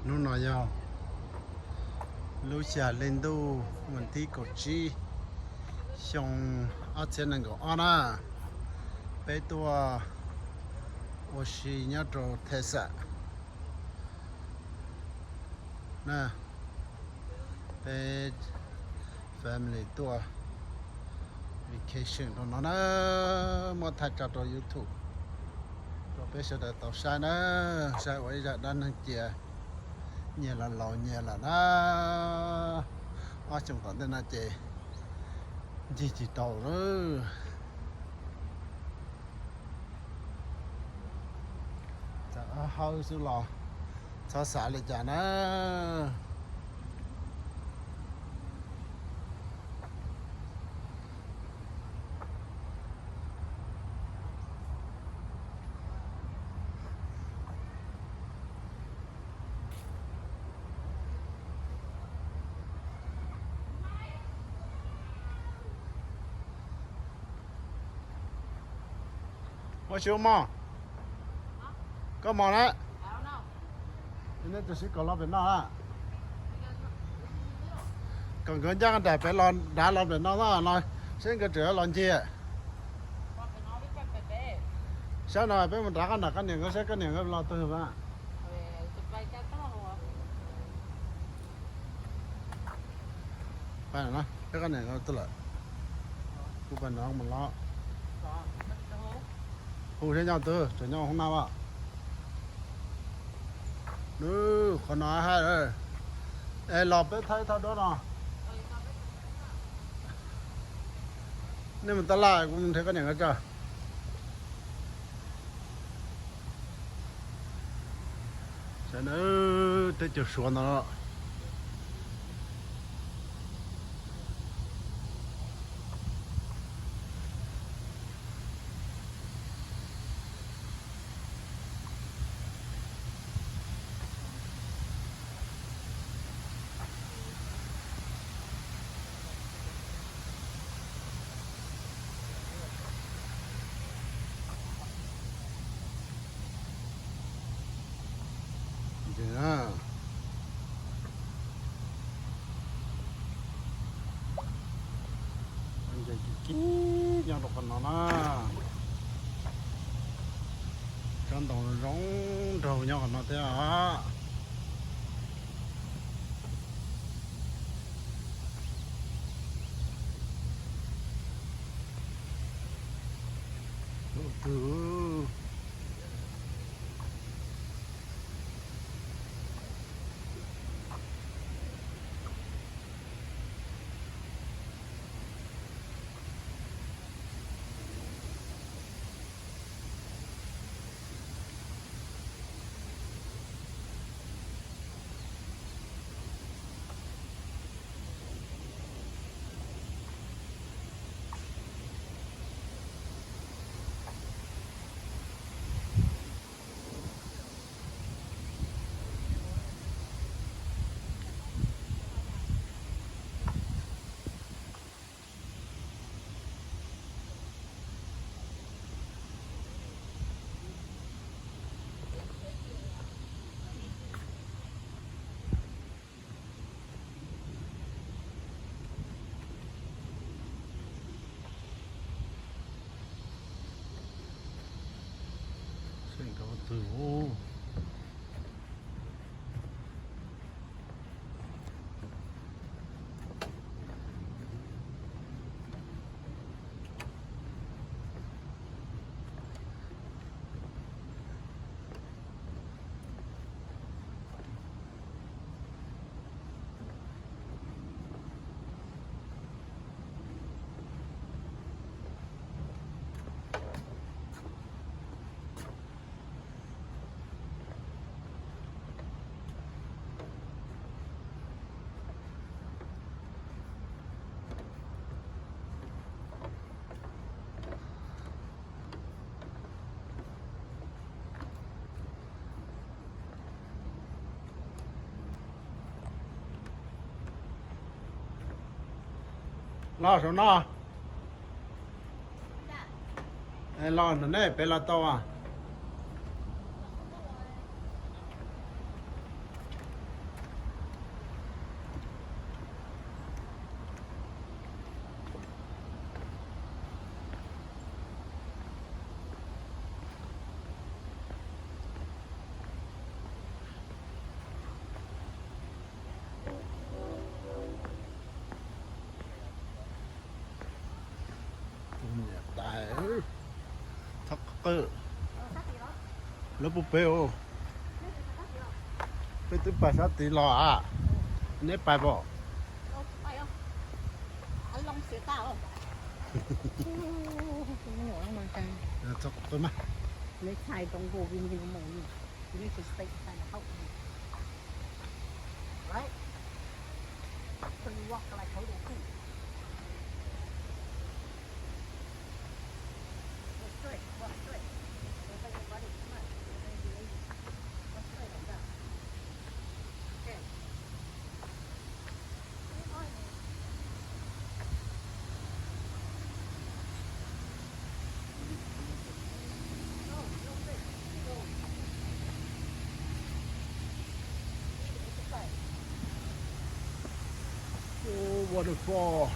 Hnub no yog lub xya hli ntuj vas thib kaum tsib, xyoo ob txhiab nees nkaum ob na. Peb tuaj ua si nyob rau Texas na. Peb family tuaj vacation rau no na, muab thaij tso rau YouTube rau peb sawv daws tau saib na, saib ua ib zaj dab neeg cia nyias los laus nyias lawm na. Ob xyoos tom ntej no ces ncig tsis tau lawm. Txawm hawb xwb los txhob xav li cas na. Ua si ua mog, koj mog na. Neb tus sib kom los pem no a, kom nkawd ncaj nraim pem los dav los pem no no, seb nkawd tseem los ncig. Sab no peb mus nrad qab nram koj niam nkawd seb koj niam nkawd los twg na. Peb koj niam nkawd twg lawm, kuv pais nrad mus los. Hu seb nyob twg, tseem nyob hoob nab as. Nws qhov no hais, es los peb thaij ib thaj duab no. Nej mus tab laj kuv mus nrhiav koj niam nkawd tso. Sawv daws, teb chaws Suav ntawd. Ces ces kib kib nyob rau qhov no na, tsob ntoo zoo nraug nyob qhov no thiab os. Tus twg? Seb nkawd ua twg. Los saum no. Los no ne, pem los tau a. Lawv puas pem os? Peb twb pais sab tid los a. Neb pais pom? Waterfall.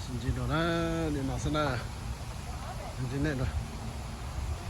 Sib ntsib dua na, nim no xwb na. Sib ntsib nej dua.